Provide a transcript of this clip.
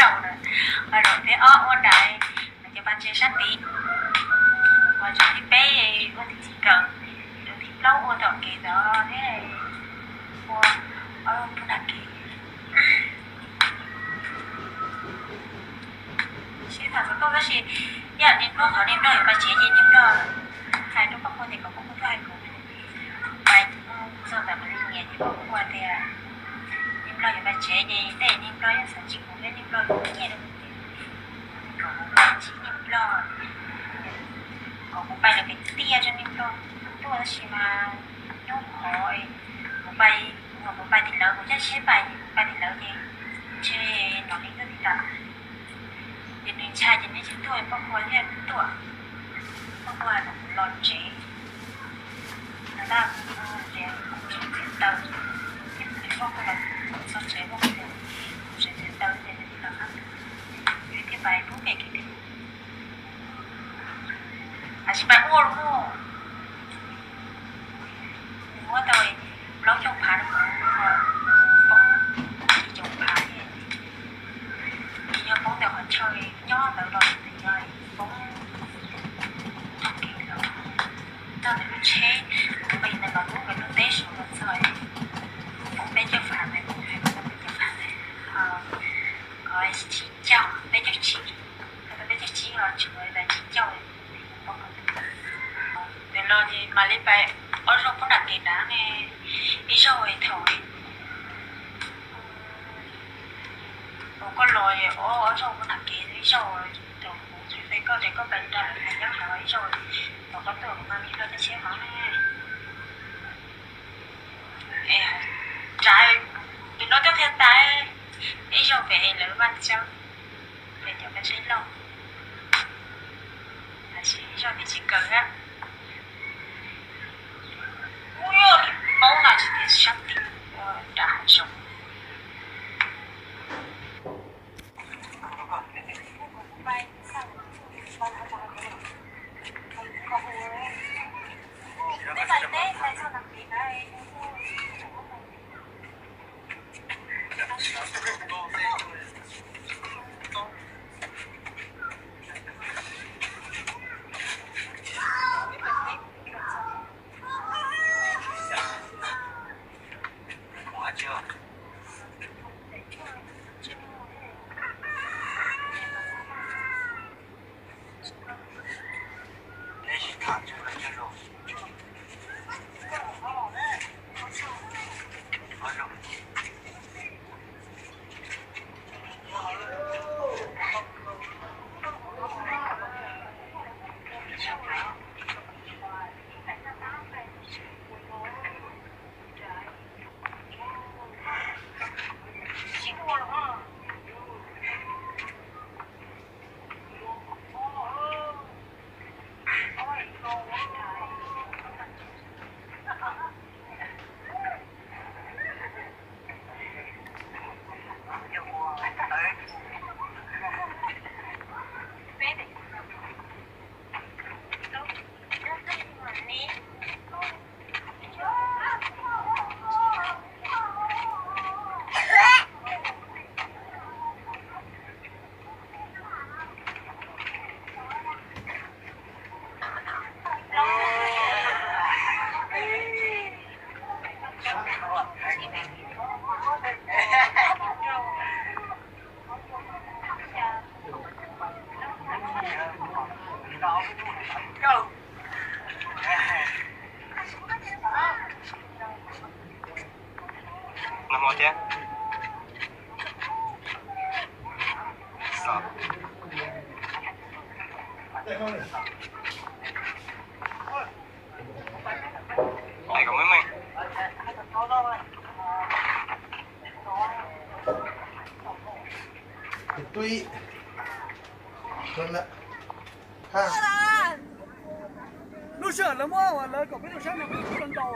Zaum na, ho zaum thib ob ua nram cov pas ntses sab tid, ho zaum thib peb ua tim txiv kawm, zaum thib plaub ua tom kev ntawd thiab ua ob lub nram kev. Sib tham xov tooj tab sis ib yam niaj hnub qhov niaj nplog yuav pais tsev ces niaj nplog hais rau poj Qhua tias kom poj Qhua tuaj hais kuv. Pais txog ntawm kuv li nyiam ces poj Qhua tias niaj nplog yuav pais tsev ces tej niaj nplog yeej xav tsis kuv thiab niaj nplog yuav nyiaj rau kuv ces kom kuv pais tsev niaj nplog, kom kuv pais lawv pem tiaj rau niaj nplog tuaj tab sis mas nyob qhov kuv pais, kuv pais tim lawv kuv caij tsheb pais, kuv pais tim lawv ces ntshe hnov li twb tsis tas. Ces nws ntshai ces nws tsis tuaj, poj Qhua thiaj tuaj, poj Qhua hais kom kuv los tsev. Ntawd kuv tseem txiav taws, poj Qhua los txog tsev, poj Qhua tias kuv tseem txiav taws ces los qab, yus thiaj pais pub pem kev. Tab sis pais ua los muaj, muab tau plaub caug phav rau kuv, poob tsib caug phav thiab. Yog poob ntawm qhov chaw nyob ntawd los yog poob txoj kev los txog ntawm lub tsheb, kuv nqis ntawm lub, nqis lub teb saum los txog, poob peb caug phav ntawd, peb caug phav ntawd, tsib caug, peb caug tsib, peb caug tsib los tshwm tas tsib caug. Nws no ces mam li pais ob zaug poob nram kev nrad ne, ib zaug thaum uas koj los ob zaug poob nram kev, ib zaug thaum kuv xav koj tias koj pais nrog lawv hais nyob hauv, ib zaug thaum koj tuaj kuv mam li los caij tsheb hauv ne. Tsav, tus no twb qhia tas, ib zaug pem lawv vaj tsawb, pem cov paj tsheb loj, tab sis ib zaug twb tsis kawg thiab. Ub, paub no tsis tias sab tim ua nram hav zoov. Nag hmo thiab. Hais kom meej meej. Tus tub ib, lub sij hawm lawv muab lawv kom peb tau saib no peb tau ntaus.